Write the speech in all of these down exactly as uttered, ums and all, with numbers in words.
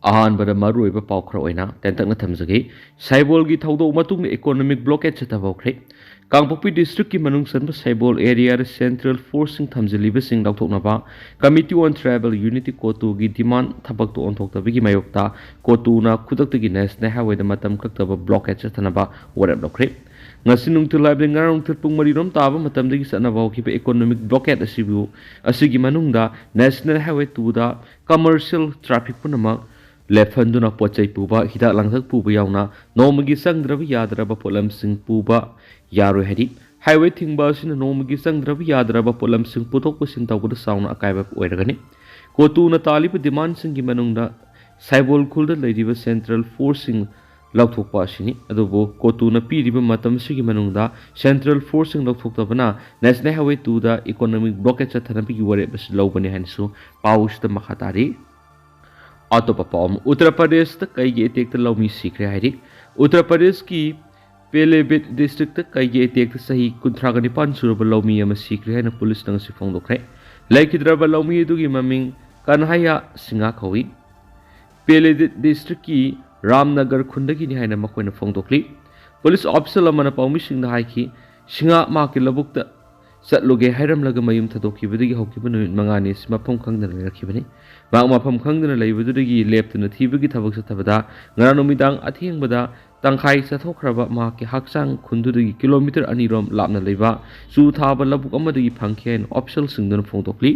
ꯑꯍꯥꯟꯕꯗ ꯃꯔꯨꯑꯣꯏꯕ ꯄꯥꯎ ꯈꯔ ꯑꯣꯏꯅ ꯇꯦꯟꯇꯛꯅ ꯊꯝꯖꯒꯦ꯫ ꯁꯥꯏꯕꯣꯜꯒꯤ ꯊꯧꯗꯣꯛ ꯃꯇꯨꯡꯗ economic blockade ꯆꯠꯊꯕ ꯍꯧꯈ꯭ꯔꯦ꯫ ꯀꯥꯡꯄꯣꯛꯄꯤ district ꯀꯤ ꯃꯅꯨꯡ ꯆꯟꯕ ꯁꯥꯏꯕꯣꯜ area ꯗ central force ꯁꯤꯡ ꯊꯝꯖꯤꯜꯂꯤꯕꯁꯤꯡ ꯂꯧꯊꯣꯛꯅꯕ Committee on Tribal Unity, COTU ꯒꯤ demand ꯊꯕꯛꯇ ꯑꯣꯟꯊꯣꯛꯇꯕꯒꯤ ꯃꯥꯌꯣꯛꯇ COTU ꯅ ꯈꯨꯗꯛꯇꯒꯤ National Highway ꯗ ꯃꯇꯝ ꯀꯛꯇꯕ blockade ꯆꯠꯊꯅꯕ ꯋꯥꯔꯦꯞ ꯂꯧꯈ꯭ꯔꯦ꯫ ꯉꯁꯤ ꯅꯨꯡꯊꯤꯜ, ꯍꯥꯏꯕꯗꯤ ꯉꯔꯥꯡ ꯅꯨꯡꯊꯤꯜ ꯄꯨꯡ ꯃꯔꯤ ꯔꯣꯝ ꯇꯥꯕ ꯃꯇꯝꯗꯒꯤ ꯆꯠꯅꯕ ꯍꯧꯈꯤꯕ economic blockade ꯑꯁꯤꯕꯨ, ꯑꯁꯤꯒꯤ ꯃꯅꯨꯡꯗ National Highway two ꯗ commercial traffic ꯄꯨꯝꯅꯃꯛ ꯂꯦꯞꯍꯟꯗꯨꯅ ꯄꯣꯠ ꯆꯩ ꯄꯨꯕ, ꯍꯤꯗꯥꯛ ꯂꯥꯡꯊꯛ ꯄꯨꯕ ꯌꯥꯎꯅ ꯅꯣꯡꯃꯒꯤ ꯆꯪꯗ꯭ꯔꯕ ꯌꯥꯗ꯭ꯔꯕ ꯄꯣꯠꯂꯝꯁꯤꯡ ꯄꯨꯕ ꯌꯥꯔꯣꯏ ꯍꯥꯏꯔꯤ꯫ Highway ꯊꯤꯡꯕ ꯑꯁꯤꯅ ꯅꯣꯡꯃꯒꯤ ꯆꯪꯗ꯭ꯔꯕ ꯌꯥꯗ꯭ꯔꯕ ꯄꯣꯠꯂꯝꯁꯤꯡ ꯄꯨꯊꯣꯛ ꯄꯨꯁꯤꯟ ꯇꯧꯕꯗ ꯆꯥꯎꯅ ꯑꯀꯥꯏꯕ ꯑꯣꯏꯔꯒꯅꯤ꯫ COTU ꯅ ꯇꯥꯜꯂꯤꯕ demand ꯁꯤꯡꯒꯤ ꯃꯅꯨꯡꯗ ꯁꯥꯏꯕꯣꯜ ꯈꯨꯜꯗ ꯂꯩꯔꯤꯕ central force ꯁꯤꯡ ꯂꯧꯊꯣꯛꯄ ꯑꯁꯤꯅꯤ꯫ ꯑꯗꯨꯕꯨ COTU ꯅ ꯄꯤꯔꯤꯕ ꯃꯇꯝ ꯑꯁꯤꯒꯤ ꯃꯅꯨꯡꯗ central force ꯁꯤꯡ ꯂꯧꯊꯣꯛꯇꯕꯅ National Highway two ꯗ economic blockade ꯆꯠꯊꯅꯕꯒꯤ ꯋꯥꯔꯦꯞ ꯑꯁꯤ ꯂꯧꯕꯅꯤ ꯍꯥꯏꯅꯁꯨ ꯄꯥꯎ ꯑꯁꯤꯗ ꯃꯈꯥ ꯇꯥꯔꯤ꯫ ꯑꯇꯣꯞꯄ ꯄꯥꯎ ꯑꯃ, ꯎꯠꯇꯔ ꯄ꯭ꯔꯗꯦꯁꯇ ꯀꯩꯒꯤ attack ꯇ ꯂꯧꯃꯤ ꯁꯤꯈ꯭ꯔꯦ ꯍꯥꯏꯔꯤ꯫ ꯎꯠꯇꯔ ꯄ꯭ꯔꯗꯦꯁꯀꯤ ꯄꯦꯂꯦꯕꯤꯠ district ꯇ ꯀꯩꯒꯤ attack ꯇ ꯆꯍꯤ ꯀꯨꯟꯊ꯭ꯔꯥꯒ ꯅꯤꯄꯥꯟ ꯁꯨꯔꯕ ꯂꯧꯃꯤ ꯑꯃ ꯁꯤꯈ꯭ꯔꯦ ꯍꯥꯏꯅ ꯄꯨꯂꯤꯁꯅ ꯉꯁꯤ ꯐꯣꯡꯗꯣꯛꯈ꯭ꯔꯦ꯫ ꯂꯩꯈꯤꯗ꯭ꯔꯕ ꯂꯧꯃꯤ ꯑꯗꯨꯒꯤ ꯃꯃꯤꯡ ꯀꯟꯍꯩꯌꯥ ꯁꯤꯡꯍ ꯀꯧꯏ꯫ ꯄꯦꯂꯦꯕꯤꯠ district ꯀꯤ ꯔꯥꯝꯅꯒꯔ ꯈꯨꯟꯗꯒꯤꯅꯤ ꯍꯥꯏꯅ ꯃꯈꯣꯏꯅ ꯐꯣꯡꯗꯣꯛꯂꯤ꯫ ꯄꯨꯂꯤꯁ official ꯑꯃꯅ ꯄꯥꯎꯃꯤꯁꯤꯡꯗ ꯍꯥꯏꯈꯤ, ꯁꯤꯡꯍ ꯃꯍꯥꯛꯀꯤ ꯂꯧꯕꯨꯛꯇ ꯆꯠꯂꯨꯒꯦ ꯍꯥꯏꯔꯝꯂꯒ ꯃꯌꯨꯝ ꯊꯥꯗꯣꯛꯈꯤꯕꯗꯒꯤ ꯍꯧꯈꯤꯕ ꯅꯨꯃꯤꯠ ꯃꯉꯥꯅꯤ ꯑꯁꯤ ꯃꯐꯝ ꯈꯪꯗꯅ ꯂꯩꯔꯛꯈꯤꯕꯅꯤ꯫ ꯃꯍꯥꯛ ꯃꯐꯝ ꯈꯪꯗꯅ ꯂꯩꯕꯗꯨꯗꯒꯤ ꯂꯦꯞꯇꯅ ꯊꯤꯕꯒꯤ ꯊꯕꯛ ꯆꯠꯊꯕꯗ ꯉꯔꯥꯡ ꯅꯨꯃꯤꯗꯥꯡ ꯑꯊꯦꯡꯕꯗ ꯇꯪꯈꯥꯏ ꯆꯠꯊꯣꯛꯈ꯭ꯔꯕ ꯃꯍꯥꯛꯀꯤ ꯍꯛꯆꯥꯡ ꯈꯨꯟꯗꯨꯗꯒꯤ kilometre ꯑꯅꯤ ꯔꯣꯝ ꯂꯥꯞꯅ ꯂꯩꯕ ꯆꯨ ꯊꯥꯕ ꯂꯧꯕꯨꯛ ꯑꯃꯗꯒꯤ ꯐꯪꯈꯤ ꯍꯥꯏꯅ official ꯁꯤꯡꯗꯨꯅ ꯐꯣꯡꯗꯣꯛꯂꯤ꯫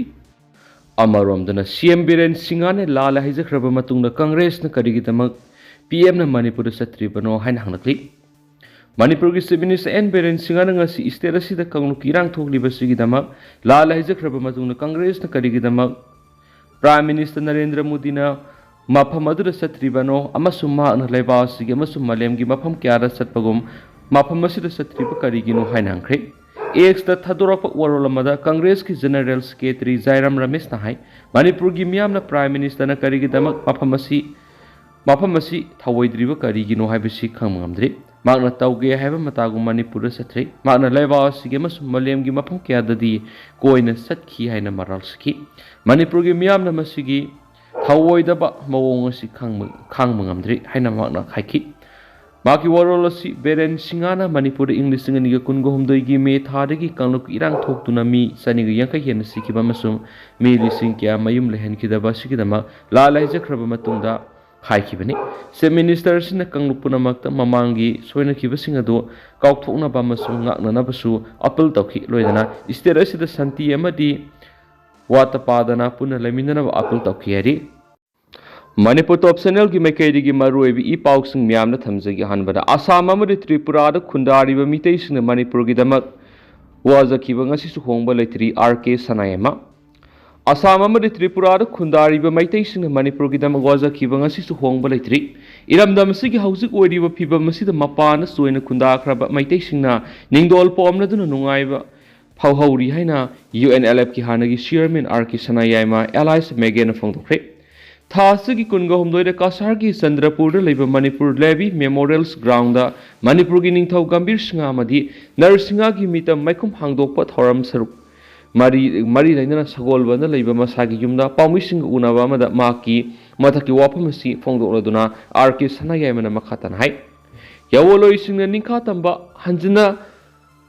ꯑꯃꯔꯣꯝꯗꯅ CM ꯕꯤꯔꯦꯟ ꯁꯤꯡꯍꯅ ꯂꯥꯜꯂꯦ ꯍꯥꯏꯖꯈ꯭ꯔꯕ ꯃꯇꯨꯡꯗ ꯀꯪꯒ꯭ꯔꯦꯁꯅ ꯀꯔꯤꯒꯤꯗꯃꯛ PM ꯅ ꯃꯅꯤꯄꯨꯔꯗ ꯆꯠꯇ꯭ꯔꯤꯕꯅꯣ ꯍꯥꯏꯅ ꯍꯪꯂꯛꯂꯤ꯫ ꯃꯅꯤꯄꯨꯔꯒꯤ Chief Minister N ꯕꯤꯔꯦꯟ ꯁꯤꯡꯍꯅ ꯉꯁꯤ state ꯑꯁꯤꯗ ꯀꯥꯡꯂꯨꯞꯀꯤ ꯏꯔꯥꯡ ꯊꯣꯛꯂꯤꯕꯁꯤꯒꯤꯗꯃꯛ ꯂꯥꯜꯂꯦ ꯍꯥꯏꯖꯈ꯭ꯔꯕ ꯃꯇꯨꯡꯗ ꯀꯪꯒ꯭ꯔꯦꯁꯅ ꯀꯔꯤꯒꯤꯗꯃꯛ Prime Minister ꯅꯔꯦꯟꯗ꯭ꯔ ꯃꯣꯗꯤꯅ ꯃꯐꯝ ꯑꯗꯨꯗ ꯆꯠꯇ꯭ꯔꯤꯕꯅꯣ ꯑꯃꯁꯨꯡ ꯃꯍꯥꯛꯅ ꯂꯩꯕꯥꯛ ꯑꯁꯤꯒꯤ ꯑꯃꯁꯨꯡ ꯃꯥꯂꯦꯝꯒꯤ ꯃꯐꯝ ꯀꯌꯥꯗ ꯆꯠꯄꯒꯨꯝ ꯃꯐꯝ ꯑꯁꯤꯗ ꯆꯠꯇ꯭ꯔꯤꯕ ꯀꯔꯤꯒꯤꯅꯣ ꯍꯥꯏꯅ ꯍꯪꯈ꯭ꯔꯦ꯫ X ꯇ ꯊꯥꯗꯣꯔꯛꯄ ꯋꯥꯔꯣꯜ ꯑꯃꯗ ꯀꯪꯒ꯭ꯔꯦꯁꯀꯤ General Secretary ꯖꯥꯏꯔꯥꯝ ꯔꯃꯦꯁꯅ ꯍꯥꯏ, ꯃꯅꯤꯄꯨꯔꯒꯤ ꯃꯤꯌꯥꯝꯅ Prime Minister ꯅ ꯀꯔꯤꯒꯤꯗꯃꯛ ꯃꯐꯝ ꯑꯁꯤ, ꯃꯐꯝ ꯑꯁꯤ ꯊꯧꯑꯣꯏꯗ꯭ꯔꯤꯕ ꯀꯔꯤꯒꯤꯅꯣ ꯍꯥꯏꯕꯁꯤ ꯈꯪꯕ ꯉꯝꯗ꯭ꯔꯤ꯫ ꯃꯍꯥꯛꯅ ꯇꯧꯒꯦ ꯍꯥꯏꯕ ꯃꯇꯥꯒꯨꯝ ꯃꯅꯤꯄꯨꯔꯗ ꯆꯠꯇ꯭ꯔꯤ꯫ ꯃꯍꯥꯛꯅ ꯂꯩꯕꯥꯛ ꯑꯁꯤꯒꯤ ꯑꯃꯁꯨꯡ ꯃꯥꯂꯦꯝꯒꯤ ꯃꯐꯝ ꯀꯌꯥꯗꯗꯤ ꯀꯣꯏꯅ ꯆꯠꯈꯤ ꯍꯥꯏꯅ ꯃꯔꯥꯜ ꯁꯤꯈꯤ꯫ ꯃꯅꯤꯄꯨꯔꯒꯤ ꯃꯤꯌꯥꯝꯅ ꯃꯁꯤꯒꯤ ꯊꯧꯑꯣꯏꯗꯕ ꯃꯑꯣꯡ ꯑꯁꯤ ꯈꯪꯕ ꯈꯥꯡꯕ ꯉꯝꯗ꯭ꯔꯤ ꯍꯥꯏꯅ ꯃꯍꯥꯛꯅ ꯍꯥꯏꯈꯤ꯫ ꯃꯍꯥꯛꯀꯤ ꯋꯥꯔꯣꯜ ꯑꯁꯤ ꯕꯤꯔꯦꯟ ꯁꯤꯡꯍꯅ ꯃꯅꯤꯄꯨꯔꯗ ꯏꯪ ꯂꯤꯁꯤꯡ ꯑꯅꯤꯒ ꯀꯨꯟꯒ ꯍꯨꯝꯗꯣꯏꯒꯤ ꯃꯦ ꯊꯥꯗꯒꯤ ꯀꯥꯡꯂꯨꯞꯀꯤ ꯏꯔꯥꯡ ꯊꯣꯛꯇꯨꯅ ꯃꯤ ꯆꯅꯤꯒ ꯌꯥꯡꯈꯩ ꯍꯦꯟꯅ ꯁꯤꯈꯤꯕ ꯑꯃꯁꯨꯡ ꯃꯤ ꯂꯤꯁꯤꯡ ꯀꯌꯥ ꯃꯌꯨꯝ ꯂꯩꯍꯟꯈꯤꯗꯕ ꯑꯁꯤꯒꯤꯗꯃꯛ ꯂꯥꯜ ꯍꯥꯏꯖꯈ꯭ꯔꯕ ꯃꯇꯨꯡꯗ ꯍꯥꯏꯈꯤꯕꯅꯤ꯫ Chief Minister ꯑꯁꯤꯅ ꯀꯥꯡꯂꯨꯞ ꯄꯨꯝꯅꯃꯛꯇ ꯃꯃꯥꯡꯒꯤ ꯁꯣꯏꯅꯈꯤꯕꯁꯤꯡ ꯑꯗꯨ ꯀꯥꯎꯊꯣꯛꯅꯕ ꯑꯃꯁꯨꯡ ꯉꯥꯛꯅꯅꯕꯁꯨ ꯑꯄꯤꯜ ꯇꯧꯈꯤ꯫ ꯂꯣꯏꯅꯅ state ꯑꯁꯤꯗ ꯁꯥꯟꯇꯤ ꯑꯃꯗꯤ ꯋꯥꯠꯇ ꯄꯥꯗꯅ ꯄꯨꯟꯅ ꯂꯩꯃꯤꯟꯅꯅꯕ ꯑꯄꯤꯜ ꯇꯧꯈꯤ ꯍꯥꯏꯔꯤ꯫ ꯃꯅꯤꯄꯨꯔ ꯇꯣꯞ ꯆꯦꯅꯦꯜꯒꯤ ꯃꯥꯏꯀꯩꯗꯒꯤ ꯃꯔꯨꯑꯣꯏꯕ ꯏ ꯄꯥꯎꯁꯤꯡ ꯃꯌꯥꯝꯅ ꯊꯝꯖꯒꯦ꯫ ꯑꯍꯥꯟꯕꯗ, ꯑꯁꯥꯝ ꯑꯃꯗꯤ ꯇ꯭ꯔꯤꯄꯨꯔꯥꯗ ꯈꯨꯟꯗꯥꯔꯤꯕ ꯃꯤꯇꯩꯁꯤꯡꯅ ꯃꯅꯤꯄꯨꯔꯒꯤꯗꯃꯛ ꯋꯥꯖꯈꯤꯕ ꯉꯁꯤꯁꯨ ꯍꯣꯡꯕ ꯂꯩꯇ꯭ꯔꯤ, ꯑꯥꯔ ꯀꯦ ꯁꯅꯥꯌꯥꯏꯃ꯫ ꯑꯁꯥꯝ ꯑꯃꯗꯤ ꯇ꯭ꯔꯤꯄꯨꯔꯥꯗ ꯈꯨꯟꯗꯥꯔꯤꯕ ꯃꯩꯇꯩꯁꯤꯡꯅ ꯃꯅꯤꯄꯨꯔꯒꯤꯗꯃꯛ ꯋꯥꯖꯈꯤꯕ ꯉꯁꯤꯁꯨ ꯍꯣꯡꯕ ꯂꯩꯇ꯭ꯔꯤ꯫ ꯏꯔꯝꯗꯝ ꯑꯁꯤꯒꯤ ꯍꯧꯖꯤꯛ ꯑꯣꯏꯔꯤꯕ ꯐꯤꯚꯝ ꯑꯁꯤꯗ ꯃꯄꯥꯟꯗ ꯆꯣꯏꯅ ꯈꯨꯟꯗꯥꯈ꯭ꯔꯕ ꯃꯩꯇꯩꯁꯤꯡꯅ ꯅꯤꯡꯗꯣꯜ ꯄꯣꯝꯅꯗꯨꯅ ꯅꯨꯡꯉꯥꯏꯕ ꯐꯥꯎꯍꯧꯔꯤ ꯍꯥꯏꯅ ꯌꯨ ꯑꯦꯟ ꯑꯦꯜ ꯑꯦꯐꯀꯤ ꯍꯥꯟꯅꯒꯤ ꯆꯤꯌꯔꯃꯦꯟ ꯑꯥꯔ ꯀꯦ ꯁꯅꯥꯌꯥꯏꯃ ꯑꯦꯂꯥꯏꯁ ꯃꯦꯒꯦꯅ ꯐꯣꯡꯗꯣꯛꯈ꯭ꯔꯦ꯫ ꯊꯥ ꯑꯁꯤꯒꯤ ꯀꯨꯟꯒ ꯍꯨꯝꯗꯣꯏꯗ ꯀꯁꯥꯔꯒꯤ ꯆꯟꯗ꯭ꯔꯄꯨꯔꯗ ꯂꯩꯕ ꯃꯅꯤꯄꯨꯔ ꯂꯦꯕꯤ ꯃꯦꯃꯣꯔꯤꯌꯜꯁ ꯒ꯭ꯔꯥꯎꯟꯗ ꯃꯅꯤꯄꯨꯔꯒꯤ ꯅꯤꯡꯊꯧ ꯒꯝꯚꯤꯔ ꯁꯤꯡꯍ ꯑꯃꯗꯤ ꯅꯔꯁꯤꯡꯍꯒꯤ ꯃꯤꯇꯝ ꯃꯥꯏꯈꯨꯝ ꯍꯥꯡꯗꯣꯛꯄ ꯊꯧꯔꯝ ꯁꯔꯨꯛ ꯃꯔꯤ, ꯃꯔꯤ ꯂꯩꯅꯅ ꯁꯒꯣꯜꯕꯟꯗ ꯂꯩꯕ ꯃꯁꯥꯒꯤ ꯌꯨꯝꯗ ꯄꯥꯎꯃꯤꯁꯤꯡꯒ ꯎꯅꯕ ꯑꯃꯗ ꯃꯍꯥꯛꯀꯤ ꯃꯊꯛꯀꯤ ꯋꯥꯐꯝ ꯑꯁꯤ ꯐꯣꯡꯗꯣꯛꯂꯗꯨꯅ ꯑꯥꯔ ꯀꯦ ꯁꯅꯥꯌꯥꯏꯃꯅ ꯃꯈꯥ ꯇꯥꯅ ꯍꯥꯏ꯫ ꯌꯥꯋꯣꯜꯂꯣꯏꯁꯤꯡꯅ ꯅꯤꯡꯈꯥ ꯇꯝꯕ ꯍꯟꯖꯤꯟꯅ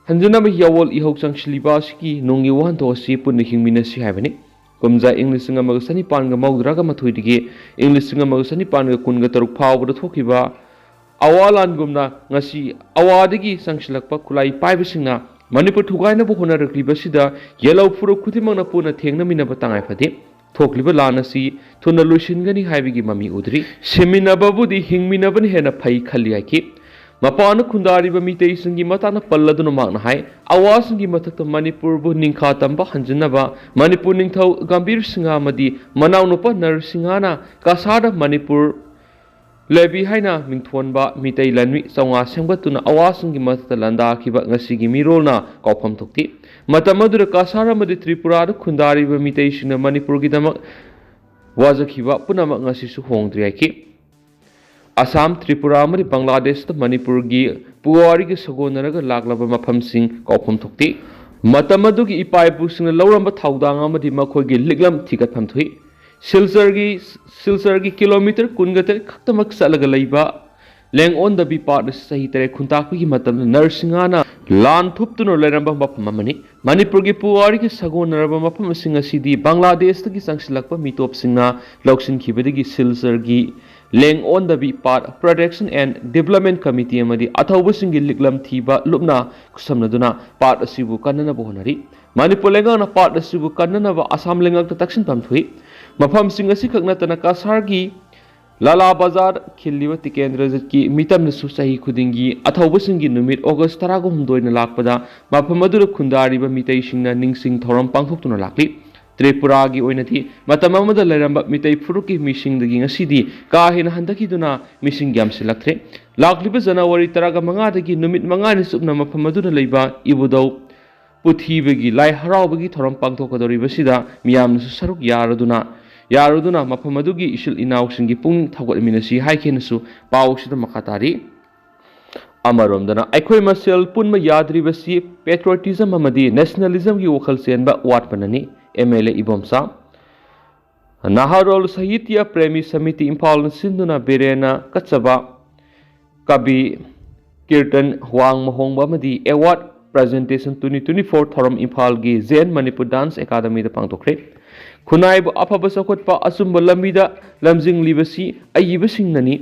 ꯍꯟꯖꯤꯟꯅꯕ ꯌꯥꯋꯣꯜ ꯏꯍꯧ ꯆꯪꯁꯤꯜꯂꯤꯕ ꯑꯁꯤꯒꯤ ꯅꯨꯡꯒꯤ ꯋꯥꯍꯟꯊꯣꯛ ꯑꯁꯤ ꯄꯨꯟꯅ ꯍꯤꯡꯃꯤꯟꯅꯁꯤ ꯍꯥꯏꯕꯅꯤ꯫ ꯀꯨꯝꯖꯥ ꯏꯪ ꯂꯤꯁꯤꯡ ꯑꯃꯒ ꯆꯅꯤꯄꯥꯟꯒ ꯃꯧꯗ꯭ꯔꯥꯒ ꯃꯥꯊꯣꯏꯗꯒꯤ ꯏꯪ ꯂꯤꯁꯤꯡ ꯑꯃꯒ ꯆꯅꯤꯄꯥꯟꯒ ꯀꯨꯟꯒ ꯇꯔꯨꯛ ꯐꯥꯎꯕꯗ ꯊꯣꯛꯈꯤꯕ ꯑꯋꯥ ꯂꯥꯟꯒꯨꯝꯅ ꯉꯁꯤ ꯑꯋꯥꯗꯒꯤ ꯆꯪꯁꯤꯜꯂꯛꯄ ꯈꯨꯠꯂꯥꯏ ꯄꯥꯏꯕꯁꯤꯡꯅ ꯃꯅꯤꯄꯨꯔ ꯊꯨꯒꯥꯏꯅꯕ ꯍꯣꯠꯅꯔꯛꯂꯤꯕꯁꯤꯗ ꯌꯦꯜꯍꯧ ꯐꯨꯔꯨꯞ ꯈꯨꯗꯤꯡꯃꯛꯅ ꯄꯨꯟꯅ ꯊꯦꯡꯅꯃꯤꯟꯅꯕ ꯇꯉꯥꯏ ꯐꯗꯦ꯫ ꯊꯣꯛꯂꯤꯕ ꯂꯥꯟ ꯑꯁꯤ ꯊꯨꯅ ꯂꯣꯏꯁꯤꯟꯒꯅꯤ ꯍꯥꯏꯕꯒꯤ ꯃꯃꯤ ꯎꯗ꯭ꯔꯤ꯫ ꯁꯤꯃꯤꯟꯅꯕꯕꯨꯗꯤ ꯍꯤꯡꯃꯤꯟꯅꯕꯅ ꯍꯦꯟꯅ ꯐꯩ ꯈꯜꯂꯤ ꯍꯥꯏꯈꯤ꯫ ꯃꯄꯥꯟꯗ ꯈꯨꯟꯗꯥꯔꯤꯕ ꯃꯤꯇꯩꯁꯤꯡꯒꯤ ꯃꯇꯥꯡꯗ ꯄꯜꯂꯗꯨꯅ ꯃꯍꯥꯛꯅ ꯍꯥꯏ, ꯑꯋꯥꯁꯤꯡꯒꯤ ꯃꯊꯛꯇ ꯃꯅꯤꯄꯨꯔꯕꯨ ꯅꯤꯡꯈꯥ ꯇꯝꯕ ꯍꯟꯖꯤꯟꯅꯕ ꯃꯅꯤꯄꯨꯔ ꯅꯤꯡꯊꯧ ꯒꯝꯚꯤꯔ ꯁꯤꯡꯍ ꯑꯃꯗꯤ ꯃꯅꯥꯎꯅꯨꯄꯥ ꯅꯔꯁꯤꯡꯍꯅ ꯀꯁꯥꯔꯗ ꯃꯅꯤꯄꯨꯔ ꯂꯦꯕꯤ ꯍꯥꯏꯅ ꯃꯤꯡꯊꯣꯟꯕ ꯃꯤꯇꯩ ꯂꯥꯟꯃꯤ ꯆꯥꯝꯃꯉꯥ ꯁꯦꯝꯒꯠꯇꯨꯅ ꯑꯋꯥꯁꯤꯡꯒꯤ ꯃꯊꯛꯇ ꯂꯥꯟꯗꯥꯈꯤꯕ ꯉꯁꯤꯒꯤ ꯃꯤꯔꯣꯜꯅ ꯀꯥꯎꯐꯝ ꯊꯣꯛꯇꯦ꯫ ꯃꯇꯝ ꯑꯗꯨꯗ ꯀꯁꯥꯔ ꯑꯃꯗꯤ ꯇ꯭ꯔꯤꯄꯨꯔꯥꯗ ꯈꯨꯟꯗꯥꯔꯤꯕ ꯃꯤꯇꯩꯁꯤꯡꯅ ꯃꯅꯤꯄꯨꯔꯒꯤꯗꯃꯛ ꯋꯥꯖꯈꯤꯕ ꯄꯨꯝꯅꯃꯛ ꯉꯁꯤꯁꯨ ꯍꯣꯡꯗ꯭ꯔꯤ ꯍꯥꯏꯈꯤ꯫ ꯑꯁꯥꯝ, ꯇ꯭ꯔꯤꯄꯨꯔꯥ ꯑꯃꯗꯤ ꯕꯪꯒ꯭ꯂꯥꯗꯦꯁꯇ ꯃꯅꯤꯄꯨꯔꯒꯤ ꯄꯨꯋꯥꯔꯤꯒ ꯁꯥꯒꯣꯟꯅꯔꯒ ꯂꯥꯛꯂꯕ ꯃꯐꯝꯁꯤꯡ ꯀꯥꯎꯐꯝ ꯊꯣꯛꯇꯦ꯫ ꯃꯇꯝ ꯑꯗꯨꯒꯤ ꯏꯄꯥ ꯏꯄꯨꯁꯤꯡꯅ ꯂꯧꯔꯝꯕ ꯊꯧꯗꯥꯡ ꯑꯃꯗꯤ ꯃꯈꯣꯏꯒꯤ ꯂꯤꯛꯂꯝ ꯊꯤꯒꯠꯐꯝ ꯊꯣꯛꯏ꯫ ꯁꯤꯜꯆꯔꯒꯤ ꯁꯤꯜꯆꯔꯒꯤ ꯀꯤꯂꯣꯃꯤꯇꯔ ꯀꯨꯟꯒ ꯇꯔꯦꯠ ꯈꯛꯇꯃꯛ ꯆꯠꯂꯒ ꯂꯩꯕ ꯂꯦꯡꯑꯣꯟꯗꯕꯤ ꯄꯥꯠ ꯑꯁꯤ ꯆꯍꯤ ꯇꯔꯦꯠ ꯈꯨꯟꯇꯥꯛꯄꯒꯤ ꯃꯇꯝꯗ ꯅꯔꯁꯤꯡꯍꯥꯅ ꯂꯥꯟ ꯊꯨꯞꯇꯨꯅ ꯂꯩꯔꯝꯕ ꯃꯐꯝ ꯑꯃꯅꯤ꯫ ꯃꯅꯤꯄꯨꯔꯒꯤ ꯄꯨꯋꯥꯔꯤꯒꯤ ꯁꯥꯒꯣꯟꯅꯔꯕ ꯃꯐꯝꯁꯤꯡ ꯑꯁꯤꯗꯤ ꯕꯪꯒ꯭ꯂꯥꯗꯦꯁꯇꯒꯤ ꯆꯪꯁꯤꯜꯂꯛꯄ ꯃꯤꯇꯣꯞꯁꯤꯡꯅ ꯂꯧꯁꯤꯟꯈꯤꯕꯗꯒꯤ ꯁꯤꯜꯆꯔꯒꯤ ꯂꯦꯡꯑꯣꯟꯗꯕꯤ ꯄꯥꯠ Protection and Development Committee ꯑꯃꯗꯤ ꯑꯊꯧꯕꯁꯤꯡꯒꯤ ꯂꯤꯛꯂꯝ ꯊꯤꯕ ꯂꯨꯞꯅ ꯈꯨꯠꯁꯝꯅꯗꯨꯅ ꯄꯥꯠ ꯑꯁꯤꯕꯨ ꯀꯟꯅꯅꯕ ꯍꯣꯠꯅꯔꯤ꯫ ꯃꯅꯤꯄꯨꯔ ꯂꯩꯉꯥꯛꯅ ꯄꯥꯠ ꯑꯁꯤꯕꯨ ꯀꯟꯅꯅꯕ ꯑꯁꯥꯝ ꯂꯩꯉꯥꯛꯇ ꯇꯛꯁꯤꯟꯐꯝ ꯊꯣꯛꯏ꯫ ꯃꯐꯝꯁꯤꯡ ꯑꯁꯤꯈꯛ ꯅꯠꯇꯅ ꯀꯁꯥꯔꯒꯤ ꯂꯥꯂꯥ ꯕꯖꯥꯔ ꯈꯤꯜꯂꯤꯕ ꯇꯤꯀꯦꯟꯗ꯭ꯔꯖꯤꯠꯀꯤ ꯃꯤꯇꯝꯗꯁꯨ ꯆꯍꯤ ꯈꯨꯗꯤꯡꯒꯤ ꯑꯊꯧꯕꯁꯤꯡꯒꯤ ꯅꯨꯃꯤꯠ ꯑꯣꯒꯁ ꯇꯔꯥꯍꯨꯝꯗꯣꯏꯅ ꯂꯥꯛꯄꯗ ꯃꯐꯝ ꯑꯗꯨꯗ ꯈꯨꯟꯗꯥꯔꯤꯕ ꯃꯤꯇꯩꯁꯤꯡꯅ ꯅꯤꯡꯁꯤꯡ ꯊꯧꯔꯝ ꯄꯥꯡꯊꯣꯛꯇꯨꯅ ꯂꯥꯛꯂꯤ꯫ ꯇ꯭ꯔꯤꯄꯨꯔꯥꯒꯤ ꯑꯣꯏꯅꯗꯤ ꯃꯇꯝ ꯑꯃꯗ ꯂꯩꯔꯝꯕ ꯃꯤꯇꯩ ꯐꯨꯔꯨꯞꯀꯤ ꯃꯤꯁꯤꯡꯗꯒꯤ ꯉꯁꯤꯗꯤ ꯀꯥ ꯍꯦꯟꯅ ꯍꯟꯊꯈꯤꯗꯨꯅ ꯃꯤꯁꯤꯡ ꯌꯥꯝꯁꯤꯜꯂꯛꯇ꯭ꯔꯦ꯫ ꯂꯥꯛꯂꯤꯕ ꯖꯅꯋꯥꯔꯤ ꯇꯔꯥꯃꯉꯥꯗꯒꯤ ꯅꯨꯃꯤꯠ ꯃꯉꯥꯅꯤ ꯆꯨꯞꯅ ꯃꯐꯝ ꯑꯗꯨꯗ ꯂꯩꯕ ꯏꯕꯨꯙꯧ ꯄꯨꯊꯤꯕꯒꯤ ꯂꯥꯏ ꯍꯔꯥꯎꯕꯒꯤ ꯊꯧꯔꯝ ꯄꯥꯡꯊꯣꯛꯀꯗꯧꯔꯤꯕꯁꯤꯗ ꯃꯤꯌꯥꯝꯅꯁꯨ ꯁꯔꯨꯛ ꯌꯥꯔꯗꯨꯅ ꯌꯥꯔꯗꯨꯅ ꯃꯐꯝ ꯑꯗꯨꯒꯤ ꯏꯆꯤꯜ ꯏꯅꯥꯎꯁꯤꯡꯒꯤ ꯄꯨꯛꯅꯤꯡ ꯊꯧꯒꯠꯃꯤꯟꯅꯁꯤ ꯍꯥꯏꯈꯤꯅꯁꯨ ꯄꯥꯎꯁꯤꯗ ꯃꯈꯥ ꯇꯥꯔꯤ꯫ ꯑꯃꯔꯣꯝꯗꯅ ꯑꯩꯈꯣꯏ ꯃꯁꯦꯜ ꯄꯨꯟꯕ ꯌꯥꯗ꯭ꯔꯤꯕꯁꯤ patriotism ꯑꯃꯗꯤ nationalismꯒꯤ ꯋꯥꯈꯜ ꯆꯦꯟꯕ ꯋꯥꯠꯄꯅꯅꯤ꯫ MLA ꯏꯕꯣꯝꯆꯥ꯫ ꯅꯍꯥꯔꯣꯜ ꯁꯥꯍꯤꯇ꯭ꯌ ꯄ꯭ꯔꯦꯃꯤ ꯁꯃꯤꯇꯤ ꯏꯝꯐꯥꯜꯅ ꯁꯤꯟꯗꯨꯅ ꯕꯤꯔꯦꯟꯅ ꯀꯠꯆꯕ ꯀꯕꯤ ꯀꯤꯔꯇꯟ ꯋꯥꯡꯃ ꯍꯣꯡꯕ ꯑꯃꯗꯤ award presentation twenty twenty four ꯊꯧꯔꯝ ꯏꯝꯐꯥꯜꯒꯤ Zen Manipur Dance Academyꯗ ꯄꯥꯡꯊꯣꯛꯈ꯭ꯔꯦ꯫ ꯈꯨꯟꯅꯥꯏꯕꯨ ꯑꯐꯕ ꯆꯥꯎꯈꯠꯄ ꯑꯆꯨꯝꯕ ꯂꯝꯕꯤꯗ ꯂꯝꯖꯤꯡꯂꯤꯕꯁꯤ ꯑꯏꯕꯁꯤꯡꯅꯅꯤ꯫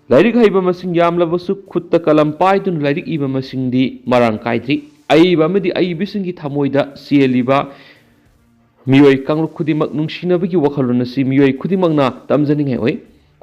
ꯂꯥꯏꯔꯤꯛ ꯍꯩꯕ ꯃꯁꯤꯡ ꯌꯥꯝꯂꯕꯁꯨ ꯈꯨꯠꯇ ꯀꯂꯝ ꯄꯥꯏꯗꯨꯅ ꯂꯥꯏꯔꯤꯛ ꯏꯕ ꯃꯁꯤꯡꯗꯤ ꯃꯔꯥꯡ ꯀꯥꯏꯗ꯭ꯔꯤ꯫ ꯑꯏꯕ ꯑꯃꯗꯤ ꯑꯏꯕꯤꯁꯤꯡꯒꯤ ꯊꯃꯣꯏꯗ ꯆꯦꯜꯂꯤꯕ ꯃꯤꯑꯣꯏ ꯀꯥꯡꯂꯨꯞ ꯈꯨꯗꯤꯡꯃꯛ ꯅꯨꯡꯁꯤꯅꯕꯒꯤ ꯋꯥꯈꯜꯂꯣꯟ ꯑꯁꯤ ꯃꯤꯑꯣꯏ ꯈꯨꯗꯤꯡꯃꯛꯅ ꯇꯝꯖꯅꯤꯡꯉꯥꯏ ꯑꯣꯏ꯫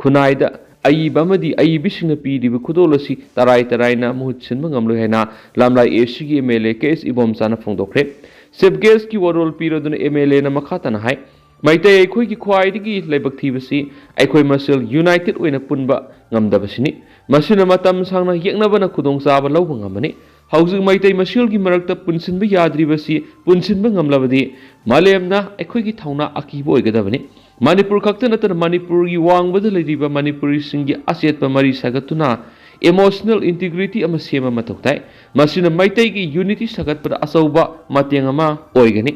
ꯈꯨꯟꯅꯥꯏꯗ ꯑꯏꯕ ꯑꯃꯗꯤ ꯑꯏꯕꯤꯁꯤꯡꯅ ꯄꯤꯔꯤꯕ ꯈꯨꯗꯣꯜ ꯑꯁꯤ ꯇꯔꯥꯏ ꯇꯔꯥꯏꯅ ꯃꯍꯨꯠ ꯁꯤꯟꯕ ꯉꯝꯂꯣꯏ ꯍꯥꯏꯅ ꯂꯝꯂꯥꯏ ACꯒꯤ MLA K S ꯏꯕꯣꯝꯆꯥꯅ ꯐꯣꯡꯗꯣꯛꯈ꯭ꯔꯦ꯫ Chief Guestꯀꯤ ꯋꯥꯔꯣꯜ ꯄꯤꯔꯗꯨꯅ MLAꯅ ꯃꯈꯥ ꯇꯥꯅ ꯍꯥꯏ, ꯃꯩꯇꯩ ꯑꯩꯈꯣꯏꯒꯤ ꯈ꯭ꯋꯥꯏꯗꯒꯤ ꯂꯥꯏꯕꯛ ꯊꯤꯕꯁꯤ ꯑꯩꯈꯣꯏ ꯃꯁꯦꯜ united ꯑꯣꯏꯅ ꯄꯨꯟꯕ ꯉꯝꯗꯕꯁꯤꯅꯤ꯫ ꯃꯁꯤꯅ ꯃꯇꯝ ꯁꯥꯡꯅ ꯌꯦꯛꯅꯕꯅ ꯈꯨꯗꯣꯡꯆꯥꯕ ꯂꯧꯕ ꯉꯝꯕꯅꯤ꯫ ꯍꯧꯖꯤꯛ ꯃꯩꯇꯩ ꯃꯁꯦꯜꯒꯤ ꯃꯔꯛꯇ ꯄꯨꯟꯁꯤꯟꯕ ꯌꯥꯗ꯭ꯔꯤꯕꯁꯤ ꯄꯨꯟꯁꯤꯟꯕ ꯉꯝꯂꯕꯗꯤ ꯃꯥꯂꯦꯝꯅ ꯑꯩꯈꯣꯏꯒꯤ ꯊꯧꯅꯥ ꯑꯀꯤꯕ ꯑꯣꯏꯒꯗꯕꯅꯤ꯫ ꯃꯅꯤꯄꯨꯔ ꯈꯛꯇ ꯅꯠꯇꯅ ꯃꯅꯤꯄꯨꯔꯒꯤ ꯋꯥꯡꯃꯗ ꯂꯩꯔꯤꯕ ꯃꯅꯤꯄꯨꯔꯤꯁꯤꯡꯒꯤ ꯑꯆꯦꯠꯄ ꯃꯔꯤ ꯁꯥꯒꯠꯇꯨꯅ emotional integrity ꯑꯃ ꯁꯦꯝꯕ ꯃꯊꯧ ꯇꯥꯏ꯫ ꯃꯁꯤꯅ ꯃꯩꯇꯩꯒꯤ unity ꯁꯥꯒꯠꯄꯗ ꯑꯆꯧꯕ ꯃꯇꯦꯡ ꯑꯃ ꯑꯣꯏꯒꯅꯤ꯫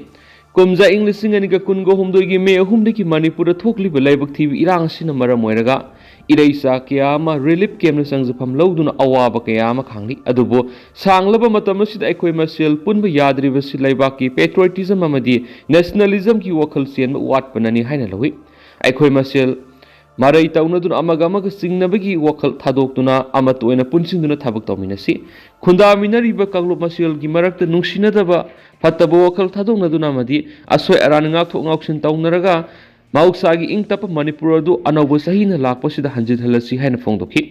ꯀꯨꯝꯖꯥ ꯏꯪ ꯂꯤꯁꯤꯡ ꯑꯅꯤꯒ ꯀꯨꯟꯒ ꯍꯨꯝꯗꯣꯏꯒꯤ ꯃꯦ ꯑꯍꯨꯝꯗꯒꯤ ꯃꯅꯤꯄꯨꯔꯗ ꯊꯣꯛꯂꯤꯕ ꯂꯥꯏꯕꯛ ꯊꯤꯕ ꯏꯔꯥꯡ ꯑꯁꯤꯅ ꯃꯔꯝ ꯑꯣꯏꯔꯒ ꯏꯔꯩꯆꯥ ꯀꯌꯥ ꯑꯃ ꯔꯤꯂꯤꯐ ꯀꯦꯝꯞꯅ ꯆꯪꯖꯐꯝ ꯂꯧꯗꯨꯅ ꯑꯋꯥꯕ ꯀꯌꯥ ꯑꯃ ꯈꯥꯡꯂꯤ꯫ ꯑꯗꯨꯕꯨ ꯁꯥꯡꯂꯕ ꯃꯇꯝ ꯑꯁꯤꯗ ꯑꯩꯈꯣꯏ ꯃꯁꯦꯜ ꯄꯨꯟꯕ ꯌꯥꯗ꯭ꯔꯤꯕꯁꯤ ꯂꯩꯕꯥꯛꯀꯤ ꯄꯦꯇ꯭ꯔꯣꯏꯇꯤꯖꯝ ꯑꯃꯗꯤ ꯅꯦꯁꯅꯦꯂꯤꯖꯝꯒꯤ ꯋꯥꯈꯜ ꯆꯦꯟꯕ ꯋꯥꯠꯄꯅꯅꯤ ꯍꯥꯏꯅ ꯂꯧꯏ꯫ ꯑꯩꯈꯣꯏ ꯃꯁꯦꯜ ꯃꯔꯩ ꯇꯧꯅꯗꯨꯅ ꯑꯃꯒ ꯑꯃꯒ ꯆꯤꯡꯅꯕꯒꯤ ꯋꯥꯈꯜ ꯊꯥꯗꯣꯛꯇꯨꯅ ꯑꯃꯠꯇ ꯑꯣꯏꯅ ꯄꯨꯟꯁꯤꯟꯗꯨꯅ ꯊꯕꯛ ꯇꯧꯃꯤꯟꯅꯁꯤ꯫ ꯈꯨꯟꯗꯥꯃꯤꯟꯅꯔꯤꯕ ꯀꯥꯡꯂꯨꯞ ꯃꯁꯦꯜꯒꯤ ꯃꯔꯛꯇ ꯅꯨꯡꯁꯤꯅꯗꯕ ꯐꯠꯇꯕ ꯋꯥꯈꯜ ꯊꯥꯗꯣꯛꯅꯗꯨꯅ ꯑꯃꯗꯤ ꯑꯁꯣꯏ ꯑꯔꯥꯟ ꯉꯥꯛꯊꯣꯛ ꯉꯥꯎꯁꯤꯟ ꯇꯧꯅꯔꯒ ꯃꯍꯧꯁꯥꯒꯤ ꯏꯪ ꯇꯞꯄ ꯃꯅꯤꯄꯨꯔ ꯑꯗꯨ ꯑꯅꯧꯕ ꯆꯍꯤꯅ ꯂꯥꯛꯄꯁꯤꯗ ꯍꯟꯖꯤꯟꯍꯜꯂꯁꯤ ꯍꯥꯏꯅ ꯐꯣꯡꯗꯣꯛꯈꯤ꯫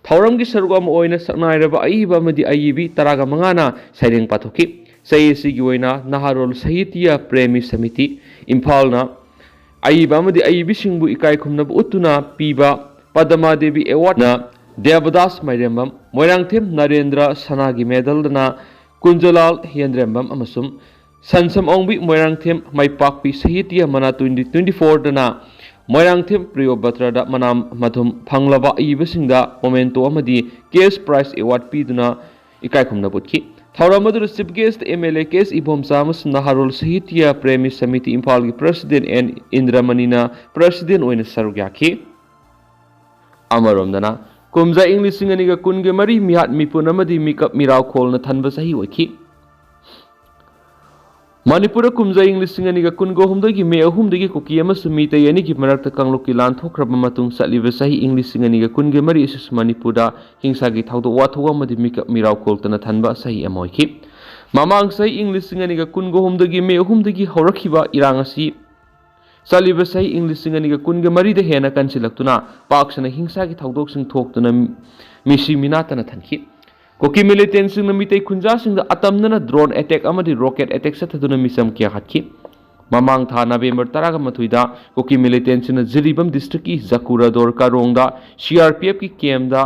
ꯊꯧꯔꯝꯒꯤ ꯁꯔꯨꯛ ꯑꯃ ꯑꯣꯏꯅ ꯁꯛꯅꯥꯏꯔꯕ ꯑꯏꯕ ꯑꯃꯗꯤ ꯑꯏꯕꯤ ꯇꯔꯥꯒ ꯃꯉꯥꯅ ꯁꯩꯔꯦꯡ ꯄꯥꯊꯣꯛꯈꯤ꯫ ꯆꯍꯤ ꯑꯁꯤꯒꯤ ꯑꯣꯏꯅ ꯅꯍꯥꯔꯣꯜ ꯁꯥꯍꯤꯇ꯭ꯌ ꯄ꯭ꯔꯦꯃꯤ ꯁꯃꯤꯇꯤ ꯏꯝꯐꯥꯜꯅ ꯑꯏꯕ ꯑꯃꯗꯤ ꯑꯏꯕꯤꯁꯤꯡꯕꯨ ꯏꯀꯥꯏ ꯈꯨꯝꯅꯕ ꯎꯠꯇꯨꯅ ꯄꯤꯕ ꯄꯗꯃꯥ ꯗꯦꯕꯤ ꯑꯦꯋꯥꯔꯗꯅ ꯗꯦꯕꯗꯥꯁ ꯃꯥꯏꯔꯦꯝꯕꯝ, ꯃꯣꯏꯔꯥꯡꯊꯦꯝ ꯅꯔꯦꯟꯗ꯭ꯔ ꯁꯅꯥꯒꯤ ꯃꯦꯗꯜꯗꯅ ꯀꯨꯟꯖꯂꯥꯜ ꯌꯦꯟꯗ꯭ꯔꯦꯝꯕꯝ ꯑꯃꯁꯨꯡ ꯁꯟꯁꯝ ꯑꯣꯡꯕꯤ ꯃꯣꯏꯔꯥꯡꯊꯦꯝ ꯃꯥꯏꯄꯥꯛꯄꯤ ꯁꯥꯍꯤꯇ꯭ꯌ ꯃꯅꯥ twenty twenty fourꯗꯅ ꯃꯣꯏꯔꯥꯡꯊꯦꯝ ꯄ꯭ꯔꯤꯌꯣꯕꯇ꯭ꯔꯗ ꯃꯅꯥ ꯃꯊꯨꯝ ꯐꯪꯂꯕ ꯑꯏꯕꯁꯤꯡꯗ ꯃꯣꯃꯦꯟꯇꯣ ꯑꯃꯗꯤ ꯀꯦꯁ ꯄ꯭ꯔꯥꯏꯖ ꯑꯦꯋꯥꯔꯗ ꯄꯤꯗꯨꯅ ꯏꯀꯥꯏ ꯈꯨꯝꯅꯕ ꯎꯠꯈꯤ꯫ ꯊꯧꯔꯝ ꯑꯗꯨꯗ chief guest M L A K S Ibomcha ꯑꯃꯁꯨꯡ ꯅꯍꯥꯔꯣꯜ ꯁꯥꯍꯤꯇ꯭ꯌ ꯄ꯭ꯔꯦꯃꯤ ꯁꯃꯤꯇꯤ ꯏꯝꯐꯥꯜꯒꯤ ꯄ꯭ꯔꯁꯤꯗꯦꯟ ꯑꯦꯟ ꯏꯟꯗ꯭ꯔꯃꯅꯤꯅ ꯄ꯭ꯔꯁꯤꯗꯦꯟ ꯑꯣꯏꯅ ꯁꯔꯨꯛ ꯌꯥꯈꯤ꯫ ꯑꯃꯔꯣꯝꯗꯅ, ꯀꯨꯝꯖꯥ ꯏꯪ ꯂꯤꯁꯤꯡ ꯑꯅꯤꯒ ꯀꯨꯟꯒ ꯃꯔꯤ ꯃꯤꯍꯥꯠ ꯃꯤꯄꯨꯟ ꯑꯃꯗꯤ ꯃꯤꯀꯞ ꯃꯤꯔꯥꯎꯈꯣꯜꯅ ꯊꯟꯕ ꯆꯍꯤ ꯑꯣꯏꯈꯤ꯫ ꯃꯅꯤꯄꯨꯔꯗ ꯀꯨꯝꯖꯥ ꯏꯪ ꯂꯤꯁꯤꯡ ꯑꯅꯤꯒ ꯀꯨꯟꯒ ꯍꯨꯝꯗꯣꯏꯒꯤ ꯃꯦ ꯑꯍꯨꯝꯗꯒꯤ ꯀꯨꯀꯤ ꯑꯃꯁꯨꯡ ꯃꯤꯇꯩ ꯑꯅꯤꯒꯤ ꯃꯔꯛꯇ ꯀꯥꯡꯂꯨꯞꯀꯤ ꯂꯥꯟ ꯊꯣꯛꯈ꯭ꯔꯕ ꯃꯇꯨꯡ ꯆꯠꯂꯤꯕ ꯆꯍꯤ ꯏꯪ ꯂꯤꯁꯤꯡ ꯑꯅꯤꯒ ꯀꯨꯟꯒ ꯃꯔꯤ ꯑꯁꯤꯁꯨ ꯃꯅꯤꯄꯨꯔꯗ ꯍꯤꯡꯁꯥꯒꯤ ꯊꯧꯗꯣꯛ ꯋꯥꯊꯣꯛ ꯑꯃꯗꯤ ꯃꯤꯀꯞ ꯃꯤꯔꯥꯎꯈꯣꯜꯇꯅ ꯊꯟꯕ ꯆꯍꯤ ꯑꯃ ꯑꯣꯏꯈꯤ꯫ ꯃꯃꯥꯡ ꯆꯍꯤ ꯏꯪ ꯂꯤꯁꯤꯡ ꯑꯅꯤꯒ ꯀꯨꯟꯒ ꯍꯨꯝꯗꯣꯏꯒꯤ ꯃꯦ ꯑꯍꯨꯝꯗꯒꯤ ꯍꯧꯔꯛꯈꯤꯕ ꯏꯔꯥꯡ ꯑꯁꯤ ꯆꯠꯂꯤꯕ ꯆꯍꯤ ꯏꯪ ꯂꯤꯁꯤꯡ ꯑꯅꯤꯒ ꯀꯨꯟꯒ ꯃꯔꯤꯗ ꯍꯦꯟꯅ ꯀꯟꯁꯤꯜꯂꯛꯇꯨꯅ ꯄꯥꯛ ꯁꯟꯅ ꯍꯤꯡꯁꯥꯒꯤ ꯊꯧꯗꯣꯛꯁꯤꯡ ꯊꯣꯛꯇꯨꯅ ꯃꯤꯁꯤ ꯃꯤꯅꯥ ꯇꯠꯅ ꯊꯟꯈꯤ꯫ ꯀꯨꯀꯤ ꯃꯤꯂꯤꯇꯦꯟꯁꯤꯡꯅ ꯃꯤꯇꯩ ꯈꯨꯟꯖꯥꯁꯤꯡꯗ ꯑꯇꯝꯅꯅ ꯗ꯭ꯔꯣꯟ ꯑꯦꯇꯦꯛ ꯑꯃꯗꯤ ꯔꯣꯀꯦꯠ ꯑꯦꯇꯦꯛ ꯆꯠꯊꯗꯨꯅ ꯃꯤꯆꯝ ꯀꯌꯥ ꯍꯥꯠꯈꯤ꯫ ꯃꯃꯥꯡ ꯊꯥ ꯅꯕꯦꯝꯕꯔ ꯇꯔꯥꯒ ꯃꯥꯊꯣꯏꯗ ꯀꯨꯀꯤ ꯃꯤꯂꯤꯇꯦꯟꯁꯤꯡꯅ ꯖꯤꯔꯤꯕꯥꯝ ꯗꯤꯁꯇ꯭ꯔꯤꯛꯀꯤ ꯖꯀꯨꯔꯥꯗꯣꯔ ꯀꯥꯔꯣꯡꯗ C R P ꯑꯦꯐꯀꯤ ꯀꯦꯝꯗ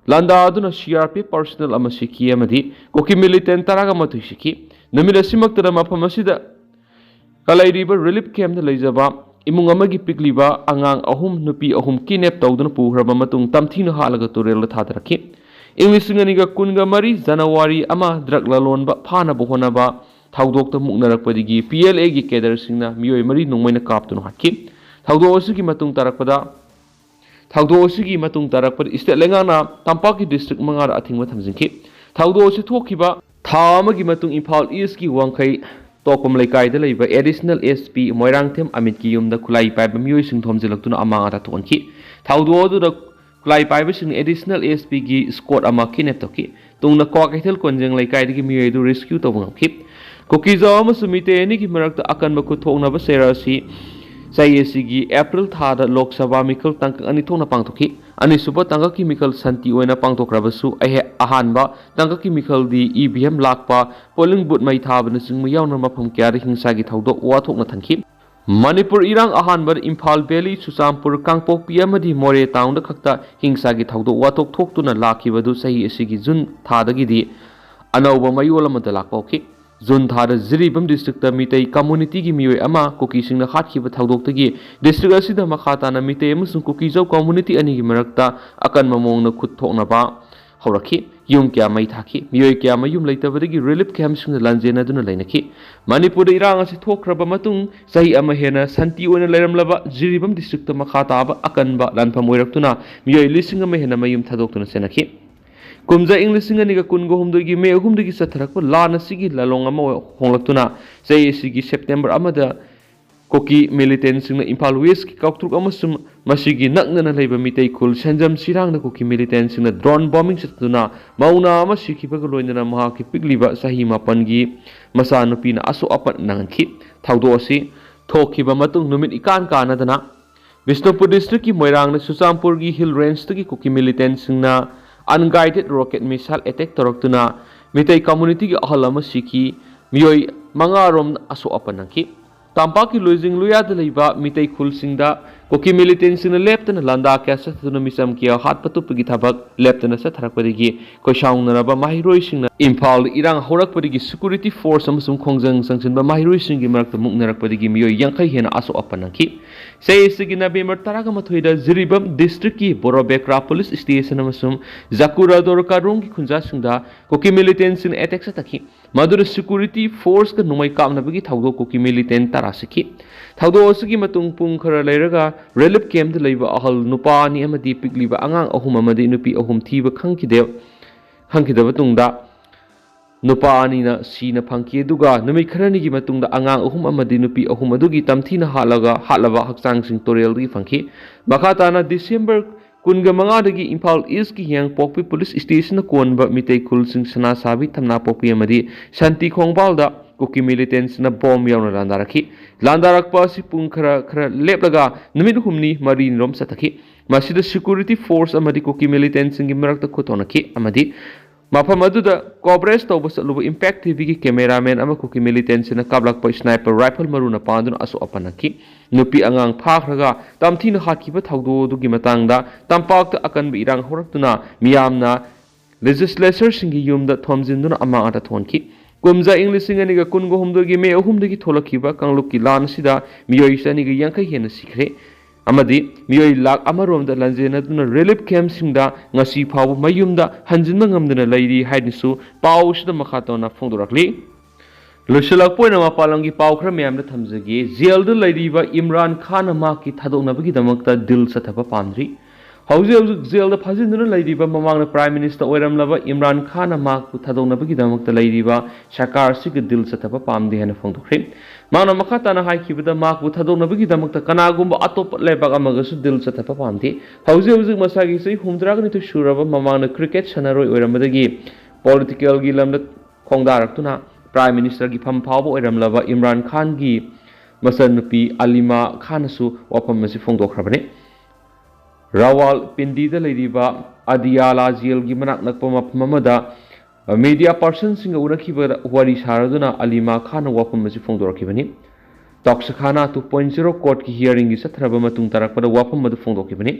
ꯂꯥꯟꯗꯥꯗꯨꯅ C R P F personal ꯑꯃ ꯁꯤꯈꯤ ꯑꯃꯗꯤ ꯀꯨꯀꯤ ꯃꯤꯂꯤꯇꯦꯟ ꯇꯔꯥꯒ ꯃꯥꯊꯣꯏ ꯁꯤꯈꯤ꯫ ꯅꯨꯃꯤꯠ ꯑꯁꯤꯃꯛꯇꯗ ꯃꯐꯝ ꯑꯁꯤꯗ ꯀꯂꯩꯔꯤꯕ ꯔꯤꯂꯤꯐ ꯀꯦꯝꯗ ꯂꯩꯖꯕ ꯏꯃꯨꯡ ꯑꯃꯒꯤ ꯄꯤꯛꯂꯤꯕ ꯑꯉꯥꯡ ꯑꯍꯨꯝ, ꯅꯨꯄꯤ ꯑꯍꯨꯝ ꯀꯤꯗꯅꯦꯞ ꯇꯧꯗꯨꯅ ꯄꯨꯈ꯭ꯔꯕ ꯃꯇꯨꯡ ꯇꯝꯊꯤꯅ ꯍꯥꯠꯂꯒ ꯇꯨꯔꯦꯜꯗ ꯊꯥꯗꯔꯛꯈꯤ꯫ ꯏꯪ ꯂꯤꯁꯤꯡ ꯑꯅꯤꯒ ꯀꯨꯟꯒ ꯃꯔꯤ ꯖꯅꯋꯥꯔꯤ ꯑꯃ ꯗ꯭ꯔꯒ ꯂꯂꯣꯟꯕ ꯐꯥꯅꯕ ꯍꯣꯠꯅꯕ ꯊꯧꯗꯣꯛꯇ ꯃꯨꯛꯅꯔꯛꯄꯗꯒꯤ P L Aꯒꯤ cadreꯁꯤꯡꯅ ꯃꯤꯑꯣꯏ ꯃꯔꯤ ꯅꯣꯡꯃꯩꯅ ꯀꯥꯞꯇꯨꯅ ꯍꯥꯠꯈꯤ꯫ ꯊꯧꯗꯣꯛ ꯑꯁꯤꯒꯤ ꯃꯇꯨꯡ ꯇꯥꯔꯛꯄꯗ ꯊꯧꯗꯣꯛ ꯑꯁꯤꯒꯤ ꯃꯇꯨꯡ ꯇꯥꯔꯛꯄꯗ state ꯂꯩꯉꯥꯛꯅ ꯇꯝꯄꯥꯛꯀꯤ district ꯃꯉꯥꯗ ꯑꯊꯤꯡꯕ ꯊꯝꯖꯤꯟꯈꯤ꯫ ꯊꯧꯗꯣꯛ ꯑꯁꯤ ꯊꯣꯛꯈꯤꯕ ꯊꯥ ꯑꯃꯒꯤ ꯃꯇꯨꯡ ꯏꯝꯐꯥꯜ Eastꯀꯤ ꯋꯥꯡꯈꯩ ꯇꯣꯛꯄꯝ ꯂꯩꯀꯥꯏꯗ ꯂꯩꯕ Additional S P ꯃꯣꯏꯔꯥꯡꯊꯦꯝ ꯑꯃꯤꯠꯀꯤ ꯌꯨꯝꯗ ꯈꯨꯠꯂꯥꯏ ꯄꯥꯏꯕ ꯃꯤꯑꯣꯏꯁꯤꯡ ꯊꯣꯝꯖꯤꯜꯂꯛꯇꯨꯅ ꯑꯃꯥꯡ ꯑꯇꯥ ꯊꯣꯛꯍꯟꯈꯤ꯫ ꯊꯧꯗꯣꯛ ꯑꯗꯨꯗ ꯈꯨꯠꯂꯥꯏ ꯄꯥꯏꯕꯁꯤꯡꯅ Additional S Pꯒꯤ squad ꯑꯃ kidnap ꯇꯧꯈꯤ꯫ ꯇꯨꯡꯗ ꯀ꯭ꯋꯥꯀꯩꯊꯦꯜ ꯀꯣꯟꯖꯦꯡ ꯂꯩꯀꯥꯏꯗꯒꯤ ꯃꯤꯑꯣꯏ ꯑꯗꯨ rescue ꯇꯧꯕ ꯉꯝꯈꯤ꯫ ꯀꯨꯀꯤꯖꯥꯎ ꯑꯃꯁꯨꯡ ꯃꯤꯇꯩ ꯑꯅꯤꯒꯤ ꯃꯔꯛꯇ ꯑꯀꯟꯕ ꯈꯨꯠ ꯊꯣꯛꯅꯕ ꯆꯩꯔꯥꯛ ꯑꯁꯤ ꯆꯍꯤ ꯑꯁꯤꯒꯤ April ꯊꯥꯗ ꯂꯣꯛ ꯁꯚꯥ ꯃꯤꯈꯜ ꯇꯥꯡꯀꯛ ꯑꯅꯤ ꯊꯣꯛꯅ ꯄꯥꯡꯊꯣꯛꯈꯤ꯫ ꯑꯅꯤꯁꯨꯕ ꯇꯥꯡꯀꯛꯀꯤ ꯃꯤꯈꯜ ꯁꯥꯟꯇꯤ ꯑꯣꯏꯅ ꯄꯥꯡꯊꯣꯛꯈ꯭ꯔꯕꯁꯨ, ꯑꯍꯦ-, ꯑꯍꯥꯟꯕ ꯇꯥꯡꯀꯛꯀꯤ ꯃꯤꯈꯜꯗꯤ E V M ꯂꯥꯛꯄ, polling booth ꯃꯩ ꯊꯥꯕꯅꯆꯤꯡꯕ ꯌꯥꯎꯅ ꯃꯐꯝ ꯀꯌꯥꯗ ꯍꯤꯡꯁꯥꯒꯤ ꯊꯧꯗꯣꯛ ꯋꯥꯊꯣꯛꯅ ꯊꯟꯈꯤ꯫ ꯃꯅꯤꯄꯨꯔ ꯏꯔꯥꯡ ꯑꯍꯥꯟꯕꯗ ꯏꯝꯐꯥꯜ valley, ꯆꯨꯔꯆꯥꯟꯄꯨꯔ, ꯀꯥꯡꯄꯣꯛꯄꯤ ꯑꯃꯗꯤ ꯃꯣꯔꯦ townꯗ ꯈꯛꯇ ꯍꯤꯡꯁꯥꯒꯤ ꯊꯧꯗꯣꯛ ꯋꯥꯊꯣꯛ ꯊꯣꯛꯇꯨꯅ ꯂꯥꯛꯈꯤꯕꯗꯨ ꯆꯍꯤ ꯑꯁꯤꯒꯤ June ꯊꯥꯗꯒꯤꯗꯤ ꯑꯅꯧꯕ ꯃꯌꯣꯜ ꯑꯃꯗ ꯂꯥꯛꯄ ꯍꯧꯈꯤ꯫ June ꯊꯥꯗ ꯖꯤꯔꯤꯕꯥꯝ districtꯇ ꯃꯤꯇꯩ communityꯒꯤ ꯃꯤꯑꯣꯏ ꯑꯃ ꯀꯨꯀꯤꯁꯤꯡꯅ ꯍꯥꯠꯈꯤꯕ ꯊꯧꯗꯣꯛꯇꯒꯤ district ꯑꯁꯤꯗ ꯃꯈꯥ ꯇꯥꯅ ꯃꯤꯇꯩ ꯑꯃꯁꯨꯡ ꯀꯨꯀꯤꯖꯥꯎ community ꯑꯅꯤꯒꯤ ꯃꯔꯛꯇ ꯑꯀꯟꯕ ꯃꯑꯣꯡꯗ ꯈꯨꯠ ꯊꯣꯛꯅꯕ ꯍꯧꯔꯛꯈꯤ꯫ ꯌꯨꯝ ꯀꯌꯥ ꯃꯩ ꯊꯥꯈꯤ꯫ ꯃꯤꯑꯣꯏ ꯀꯌꯥ ꯃꯌꯨꯝ ꯂꯩꯇꯕꯗꯒꯤ relief campꯁꯤꯡꯗ ꯂꯥꯟꯖꯦꯟꯅꯗꯨꯅ ꯂꯩꯅꯈꯤ꯫ ꯃꯅꯤꯄꯨꯔꯗ ꯏꯔꯥꯡ ꯑꯁꯤ ꯊꯣꯛꯈ꯭ꯔꯕ ꯃꯇꯨꯡ ꯆꯍꯤ ꯑꯃ ꯍꯦꯟꯅ ꯁꯥꯟꯇꯤ ꯑꯣꯏꯅ ꯂꯩꯔꯝꯂꯕ ꯖꯤꯔꯤꯕꯥꯝ districtꯇ ꯃꯈꯥ ꯇꯥꯕ ꯑꯀꯟꯕ ꯂꯥꯟꯐꯝ ꯑꯣꯏꯔꯛꯇꯨꯅ ꯃꯤꯑꯣꯏ ꯂꯤꯁꯤꯡ ꯑꯃ ꯍꯦꯟꯅ ꯃꯌꯨꯝ ꯊꯥꯗꯣꯛꯇꯨꯅ ꯆꯦꯟꯅꯈꯤ꯫ ꯀꯨꯝꯖꯥ ꯏꯪ ꯂꯤꯁꯤꯡ ꯑꯅꯤꯒ ꯀꯨꯟꯒ ꯍꯨꯝꯗꯣꯏꯒꯤ May ꯑꯍꯨꯝꯗꯒꯤ ꯆꯠꯊꯔꯛꯄ ꯂꯥꯟ ꯑꯁꯤꯒꯤ ꯂꯥꯂꯣꯡ ꯑꯃ ꯍꯣꯡꯂꯛꯇꯨꯅ ꯆꯍꯤ ꯑꯁꯤꯒꯤ September ꯑꯃꯗ ꯀꯨꯀꯤ militantꯁꯤꯡꯅ ꯏꯝꯐꯥꯜ Westꯀꯤ ꯀꯥꯎꯇ꯭ꯔꯨꯛ ꯑꯃꯁꯨꯡ ꯃꯁꯤꯒꯤ ꯅꯛꯅꯅ ꯂꯩꯕ ꯃꯤꯇꯩ ꯈꯨꯜ ꯁꯦꯟꯖꯝ ꯁꯤꯔꯥꯡꯗ ꯀꯨꯀꯤ militantꯁꯤꯡꯅ drone bombing ꯆꯠꯊꯗꯨꯅ ꯃꯧ ꯅꯍꯥ ꯑꯃ ꯁꯤꯈꯤꯕꯒ ꯂꯣꯏꯅꯅ ꯃꯍꯥꯛꯀꯤ ꯄꯤꯛꯂꯤꯕ ꯆꯍꯤ ꯃꯥꯄꯟꯒꯤ ꯃꯆꯥꯅꯨꯄꯤꯅ ꯑꯁꯣꯛ ꯑꯄꯟ ꯅꯪꯍꯟꯈꯤ꯫ ꯊꯧꯗꯣꯛ ꯑꯁꯤ ꯊꯣꯛꯈꯤꯕ ꯃꯇꯨꯡ ꯅꯨꯃꯤꯠ ꯏꯀꯥꯟ ꯀꯥꯟꯅꯗꯅ ꯕꯤꯁꯅꯨꯄꯨꯔ districtꯀꯤ ꯃꯣꯏꯔꯥꯡꯗ ꯆꯨꯔꯆꯥꯟꯄꯨꯔꯒꯤ hill rangeꯇꯒꯤ ꯀꯨꯀꯤ militantꯁꯤꯡꯅ unguided rocket missile attack ꯇꯧꯔꯛꯇꯨꯅ Meitei communityꯒꯤ ꯑꯍꯜ ꯑꯃ ꯁꯤꯈꯤ, ꯃꯤꯑꯣꯏ ꯃꯉꯥ ꯔꯣꯝ ꯑꯁꯣꯛ ꯑꯄꯟ ꯅꯪꯈꯤ꯫ ꯇꯝꯄꯥꯛꯀꯤ ꯂꯣꯏꯖꯤꯡ ꯂꯣꯌꯥꯗ ꯂꯩꯕ ꯃꯤꯇꯩ ꯈꯨꯜꯁꯤꯡꯗ ꯀꯨꯀꯤ militantꯁꯤꯡꯅ ꯂꯦꯞꯇꯅ ꯂꯥꯟꯗꯥ ꯀꯌꯥ ꯆꯠꯊꯗꯨꯅ ꯃꯤꯆꯝ ꯀꯌꯥ ꯍꯥꯠꯄ ꯇꯨꯞꯄꯒꯤ ꯊꯕꯛ ꯂꯦꯞꯇꯅ ꯆꯠꯊꯔꯛꯄꯗꯒꯤ ꯈꯣꯏꯁꯥꯎꯅꯔꯕ ꯃꯍꯩꯔꯣꯏꯁꯤꯡꯅ ꯏꯝꯐꯥꯜꯗ ꯏꯔꯥꯡ ꯍꯧꯔꯛꯄꯗꯒꯤ security force ꯑꯃꯁꯨꯡ ꯈꯣꯡꯖꯪ ꯆꯪꯁꯤꯟꯕ ꯃꯍꯩꯔꯣꯏꯁꯤꯡꯒꯤ ꯃꯔꯛꯇ ꯃꯨꯛꯅꯔꯛꯄꯗꯒꯤ ꯃꯤꯑꯣꯏ ꯌꯥꯡꯈꯩ ꯍꯦꯟꯅ ꯑꯁꯣꯛ ꯑꯄꯟ ꯅꯪꯈꯤ꯫ ꯆꯍꯤ ꯑꯁꯤꯒꯤ November ꯇꯔꯥꯒ ꯃꯥꯊꯣꯏꯗ ꯖꯤꯔꯤꯕꯥꯝ districtꯀꯤ ꯕꯣꯔꯣꯕꯦꯀ꯭ꯔꯥ police station ꯑꯃꯁꯨꯡ ꯖꯀꯨꯔꯥꯗꯣꯔ ꯀꯥꯔꯣꯡꯒꯤ ꯈꯨꯟꯖꯥꯁꯤꯡꯗ ꯀꯨꯀꯤ militantꯁꯤꯡꯅ attack ꯆꯠꯊꯈꯤ꯫ ꯃꯗꯨꯗ security forceꯀ ꯅꯣꯡꯃꯩ ꯀꯥꯞꯅꯕꯒꯤ ꯊꯧꯗꯣꯛ ꯀꯨꯀꯤ militant ꯇꯔꯥ ꯁꯤꯈꯤ꯫ ꯊꯧꯗꯣꯛ ꯑꯁꯤꯒꯤ ꯃꯇꯨꯡ ꯄꯨꯡ ꯈꯔ ꯂꯩꯔꯒ relief campꯇ ꯂꯩꯕ ꯑꯍꯜ ꯅꯨꯄꯥ ꯑꯅꯤ ꯑꯃꯗꯤ ꯄꯤꯛꯂꯤꯕ ꯑꯉꯥꯡ ꯑꯍꯨꯝ ꯑꯃꯗꯤ ꯅꯨꯄꯤ ꯑꯍꯨꯝ ꯊꯤꯕ ꯈꯪꯈꯤꯗꯦ, ꯈꯪꯈꯤꯗꯕ ꯇꯨꯡꯗ ꯅꯨꯄꯥ ꯑꯅꯤꯅ ꯁꯤꯅ ꯐꯪꯈꯤ꯫ ꯑꯗꯨꯒ ꯅꯨꯃꯤꯠ ꯈꯔꯅꯤꯒꯤ ꯃꯇꯨꯡꯗ ꯑꯉꯥꯡ ꯑꯍꯨꯝ ꯑꯃꯗꯤ ꯅꯨꯄꯤ ꯑꯍꯨꯝ ꯑꯗꯨꯒꯤ ꯇꯝꯊꯤꯅ ꯍꯥꯠꯂꯒ, ꯍꯥꯠꯂꯕ ꯍꯛꯆꯥꯡꯁꯤꯡ ꯇꯨꯔꯦꯜꯗꯒꯤ ꯐꯪꯈꯤ꯫ ꯃꯈꯥ ꯇꯥꯅ December ꯀꯨꯟꯒ ꯃꯉꯥꯗꯒꯤ ꯏꯝꯐꯥꯜ Eastꯀꯤ ꯍꯤꯌꯥꯡꯄꯣꯛꯄꯤ police stationꯅ ꯀꯣꯟꯕ ꯃꯤꯇꯩ ꯈꯨꯜꯁꯤꯡ ꯁꯅꯥꯁꯥꯕꯤ, ꯊꯝꯅꯥꯄꯣꯛꯄꯤ ꯑꯃꯗꯤ ꯁꯥꯟꯇꯤ ꯈꯣꯡꯕꯥꯜꯗ ꯀꯨꯀꯤ militantsꯅ bomb ꯌꯥꯎꯅ ꯂꯥꯟꯗꯥꯔꯛꯈꯤ꯫ ꯂꯥꯟꯗꯥꯔꯛꯄ ꯑꯁꯤ ꯄꯨꯡ ꯈꯔ, ꯈꯔ ꯂꯦꯞꯂꯒ ꯅꯨꯃꯤꯠ ꯍꯨꯝꯅꯤ ꯃꯔꯤꯅꯤꯔꯣꯝ ꯆꯠꯊꯈꯤ꯫ ꯃꯁꯤꯗ security force ꯑꯃꯗꯤ ꯀꯨꯀꯤ militantsꯁꯤꯡꯒꯤ ꯃꯔꯛꯇ ꯈꯨꯠ ꯊꯣꯛꯅꯈꯤ ꯑꯃꯗꯤ ꯃꯐꯝ ꯑꯗꯨꯗ coverage ꯇꯧꯕ ꯆꯠꯂꯨꯕ Impact TVꯒꯤ cameraman ꯑꯃ ꯀꯨꯀꯤ militantsꯅ ꯀꯥꯞꯂꯛꯄ sniper rifle ꯃꯔꯨꯅ ꯄꯥꯟꯗꯨꯅ ꯑꯁꯣꯛ ꯑꯄꯟ ꯅꯪꯈꯤ꯫ ꯅꯨꯄꯤ ꯑꯉꯥꯡ ꯐꯥꯈ꯭ꯔꯒ ꯇꯝꯊꯤꯅ ꯍꯥꯠꯈꯤꯕ ꯊꯧꯗꯣꯛ ꯑꯗꯨꯒꯤ ꯃꯇꯥꯡꯗ ꯇꯝꯄꯥꯛꯇ ꯑꯀꯟꯕ ꯏꯔꯥꯡ ꯍꯧꯔꯛꯇꯨꯅ ꯃꯤꯌꯥꯝꯅ legislatorꯁꯤꯡꯒꯤ ꯌꯨꯝꯗ ꯊꯣꯝꯖꯤꯟꯗꯨꯅ ꯑꯃꯥꯡ ꯑꯇꯥ ꯊꯣꯛꯍꯟꯈꯤ꯫ ꯀꯨꯝꯖꯥ ꯏꯪ ꯂꯤꯁꯤꯡ ꯑꯅꯤꯒ ꯀꯨꯟꯒ ꯍꯨꯝꯗꯣꯏꯒꯤ May ꯑꯍꯨꯝꯗꯒꯤ ꯊꯣꯛꯂꯛꯈꯤꯕ ꯀꯥꯡꯂꯨꯞꯀꯤ ꯂꯥꯟ ꯑꯁꯤꯗ ꯃꯤꯑꯣꯏ ꯆꯅꯤꯒ ꯌꯥꯡꯈꯩ ꯍꯦꯟꯅ ꯁꯤꯈ꯭ꯔꯦ ꯑꯃꯗꯤ ꯃꯤꯑꯣꯏ ꯂꯥꯈ ꯑꯃꯔꯣꯝꯗ ꯂꯥꯟꯖꯦꯟꯅꯗꯨꯅ relief campꯁꯤꯡꯗ ꯉꯁꯤ ꯐꯥꯎꯕ ꯃꯌꯨꯝꯗ ꯍꯟꯖꯤꯟꯕ ꯉꯝꯗꯅ ꯂꯩꯔꯤ ꯍꯥꯏꯅꯁꯨ ꯄꯥꯎ ꯑꯁꯤꯗ ꯃꯈꯥ ꯇꯥꯅ ꯐꯣꯡꯗꯣꯔꯛꯂꯤ꯫ ꯂꯣꯏꯁꯤꯜꯂꯛꯄ ꯑꯣꯏꯅ ꯃꯄꯥꯟ ꯂꯝꯒꯤ ꯄꯥꯎ ꯈꯔ ꯃꯌꯥꯝꯗ ꯊꯝꯖꯒꯦ꯫ ꯖꯦꯜꯗ ꯂꯩꯔꯤꯕ ꯏꯝꯔꯥꯟ ꯈꯥꯟꯅ ꯃꯍꯥꯛꯀꯤ ꯊꯥꯗꯣꯛꯅꯕꯒꯤꯗꯃꯛꯇ ꯗꯤꯜ ꯆꯠꯊꯕ ꯄꯥꯝꯗ꯭ꯔꯤ꯫ ꯍꯧꯖꯤꯛ ꯍꯧꯖꯤꯛ ꯖꯦꯜꯗ ꯐꯥꯖꯤꯟꯗꯨꯅ ꯂꯩꯔꯤꯕ ꯃꯃꯥꯡꯗ Prime Minister ꯑꯣꯏꯔꯝꯂꯕ ꯏꯝꯔꯥꯟ ꯈꯥꯟꯅ ꯃꯍꯥꯛꯄꯨ ꯊꯥꯗꯣꯛꯅꯕꯒꯤꯗꯃꯛꯇ ꯂꯩꯔꯤꯕ ꯁꯔꯀꯥꯔ ꯑꯁꯤꯒ ꯗꯤꯜ ꯆꯠꯊꯕ ꯄꯥꯝꯗꯦ ꯍꯥꯏꯅ ꯐꯣꯡꯗꯣꯛꯈ꯭ꯔꯦ꯫ ꯃꯍꯥꯛꯅ ꯃꯈꯥ ꯇꯥꯅ ꯍꯥꯏꯈꯤꯕꯗ ꯃꯍꯥꯛꯄꯨ ꯊꯥꯗꯣꯛꯅꯕꯒꯤꯗꯃꯛꯇ ꯀꯅꯥꯒꯨꯝꯕ ꯑꯇꯣꯞꯄ ꯂꯩꯕꯥꯛ ꯑꯃꯒꯁꯨ ꯗꯤꯜ ꯆꯠꯊꯕ ꯄꯥꯝꯗꯦ꯫ ꯍꯧꯖꯤꯛ ꯍꯧꯖꯤꯛ ꯃꯁꯥꯒꯤ ꯆꯍꯤ ꯍꯨꯝꯐꯨꯇꯔꯥꯒ ꯅꯤꯊꯣꯏ ꯁꯨꯔꯕ ꯃꯃꯥꯡꯗ cricket ꯁꯥꯟꯅꯔꯣꯏ ꯑꯣꯏꯔꯝꯕꯗꯒꯤ politicalꯒꯤ ꯂꯝꯗ ꯈꯣꯡꯗꯥꯔꯛꯇꯨꯅ Prime Ministerꯒꯤ ꯐꯝ ꯐꯥꯎꯕ ꯑꯣꯏꯔꯝꯂꯕ ꯏꯝꯔꯥꯟ ꯈꯥꯟꯒꯤ ꯃꯆꯟꯅꯨꯄꯤ ꯑꯂꯤꯃꯥ ꯈꯥꯟꯅꯁꯨ ꯋꯥꯐꯝ ꯑꯁꯤ ꯐꯣꯡꯗꯣꯛꯈ꯭ꯔꯕꯅꯤ꯫ ꯔꯥꯋꯥꯜꯄꯤꯟꯗꯤꯗ ꯂꯩꯔꯤꯕ ꯑꯗꯤꯌꯥꯂꯥ ꯖꯦꯜꯒꯤ ꯃꯅꯥꯛ ꯅꯛꯄ ꯃꯐꯝ ꯑꯃꯗ media personꯁꯤꯡꯒ ꯎꯅꯈꯤꯕꯗ ꯋꯥꯔꯤ ꯁꯥꯔꯗꯨꯅ ꯑꯂꯤꯃꯥ ꯈꯥꯟꯅ ꯋꯥꯐꯝ ꯑꯁꯤ ꯐꯣꯡꯗꯣꯔꯛꯈꯤꯕꯅꯤ꯫ ꯇꯣꯛꯁꯈꯥꯅꯥ two point zero courtꯀꯤ hearingꯒꯤ ꯆꯠꯊꯔꯕ ꯃꯇꯨꯡ ꯇꯥꯔꯛꯄꯗ ꯋꯥꯐꯝ ꯑꯗꯨ ꯐꯣꯡꯗꯣꯛꯈꯤꯕꯅꯤ꯫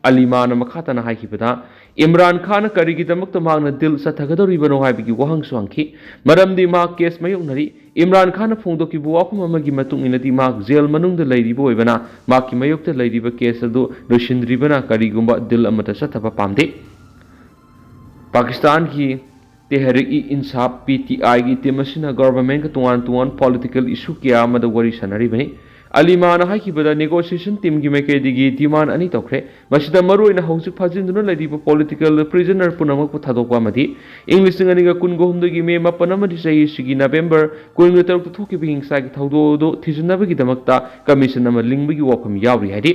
ꯑꯂꯤꯃꯥꯅ ꯃꯈꯥ ꯇꯥꯅ ꯍꯥꯏꯈꯤꯕꯗ, ꯏꯝꯔꯥꯟ ꯈꯥꯟꯅ ꯀꯔꯤꯒꯤꯗꯃꯛꯇ ꯃꯍꯥꯛꯅ ꯗꯤꯜ ꯆꯠꯊꯒꯗꯧꯔꯤꯕꯅꯣ ꯍꯥꯏꯕꯒꯤ ꯋꯥꯍꯪꯁꯨ ꯍꯪꯈꯤ꯫ ꯃꯔꯝꯗꯤ ꯃꯍꯥꯛ case ꯃꯥꯌꯣꯛꯅꯔꯤ꯫ ꯏꯝꯔꯥꯟ ꯈꯥꯟꯅ ꯐꯣꯡꯗꯣꯛꯈꯤꯕ ꯋꯥꯐꯝ ꯑꯃꯒꯤ ꯃꯇꯨꯡ ꯏꯟꯅꯗꯤ ꯃꯍꯥꯛ ꯖꯦꯜ ꯃꯅꯨꯡꯗ ꯂꯩꯔꯤꯕ ꯑꯣꯏꯕꯅ ꯃꯍꯥꯛꯀꯤ ꯃꯥꯌꯣꯛꯇ ꯂꯩꯔꯤꯕ case ꯑꯗꯨ ꯂꯣꯏꯁꯤꯟꯗ꯭ꯔꯤꯕꯅ ꯀꯔꯤꯒꯨꯝꯕ ꯗꯤꯜ ꯑꯃꯠꯇ ꯆꯠꯊꯕ ꯄꯥꯝꯗꯦ꯫ ꯄꯥꯀꯤꯁꯇꯥꯟꯒꯤ ꯇꯦꯍꯔꯤꯛ-ꯏ-ꯏꯟꯁꯥꯐ, ꯄꯤ ꯇꯤ ꯑꯥꯏꯒꯤ ꯇꯤꯝ ꯑꯁꯤꯅ ꯒꯚꯔꯟꯃꯦꯟꯠꯀ ꯇꯣꯉꯥꯟ ꯇꯣꯉꯥꯟꯕ ꯄꯣꯂꯤꯇꯤꯀꯦꯜ ꯏꯁꯨ ꯀꯌꯥ ꯑꯃꯗ ꯋꯥꯔꯤ ꯁꯥꯅꯔꯤꯕꯅꯤ꯫ ꯑꯂꯤꯃꯥꯅ ꯍꯥꯏꯈꯤꯕꯗ, ꯅꯦꯒꯣꯁꯤꯌꯦꯁꯟ ꯇꯤꯝꯒꯤ ꯃꯥꯏꯀꯩꯗꯒꯤ ꯗꯤꯃꯥꯟꯗ ꯑꯅꯤ ꯇꯧꯈ꯭ꯔꯦ꯫ ꯃꯁꯤꯗ ꯃꯔꯨꯑꯣꯏꯅ ꯍꯧꯖꯤꯛ ꯐꯥꯖꯤꯟꯗꯨꯅ ꯂꯩꯔꯤꯕ ꯄꯣꯂꯤꯇꯤꯀꯦꯜ ꯄ꯭ꯔꯤꯖꯅꯔ ꯄꯨꯝꯅꯃꯛꯄꯨ ꯊꯥꯗꯣꯛꯄ ꯑꯃꯗꯤ ꯏꯪ ꯂꯤꯁꯤꯡ ꯑꯅꯤꯒ ꯀꯨꯟꯒ ꯍꯨꯝꯗꯣꯏꯒꯤ ꯃꯦ ꯃꯥꯄꯟ ꯑꯃꯗꯤ ꯆꯍꯤ ꯑꯁꯤꯒꯤ ꯅꯕꯦꯝꯕꯔ ꯀꯨꯟꯒ ꯇꯔꯨꯛꯇ ꯊꯣꯛꯈꯤꯕ ꯍꯤꯡꯁꯥꯒꯤ ꯊꯧꯗꯣꯛ ꯑꯗꯨ ꯊꯤꯖꯤꯟꯅꯕꯒꯤꯗꯃꯛꯇ ꯀꯃꯤꯁꯟ ꯑꯃ ꯂꯤꯡꯕꯒꯤ ꯋꯥꯐꯝ ꯌꯥꯎꯔꯤ ꯍꯥꯏꯔꯤ꯫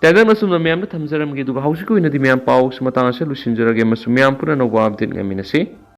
ꯇꯦꯟꯗꯛꯅ ꯑꯁꯨꯝꯅ ꯃꯌꯥꯝꯗ ꯊꯝꯖꯔꯝꯒꯦ, ꯑꯗꯨꯒ ꯍꯧꯖꯤꯛꯀꯤ ꯑꯣꯏꯅꯗꯤ ꯃꯌꯥꯝ ꯄꯥꯎ ꯑꯁꯤ ꯃꯇꯥꯡ ꯑꯁꯤꯗ ꯂꯣꯏꯁꯤꯟꯖꯔꯒꯦ ꯑꯃꯁꯨꯡ ꯃꯌꯥꯝ ꯄꯨꯟꯅ ꯑꯅꯧꯕ ꯑꯞꯗꯦꯠ ꯉꯥꯏꯃꯤꯟꯅꯁꯤ꯫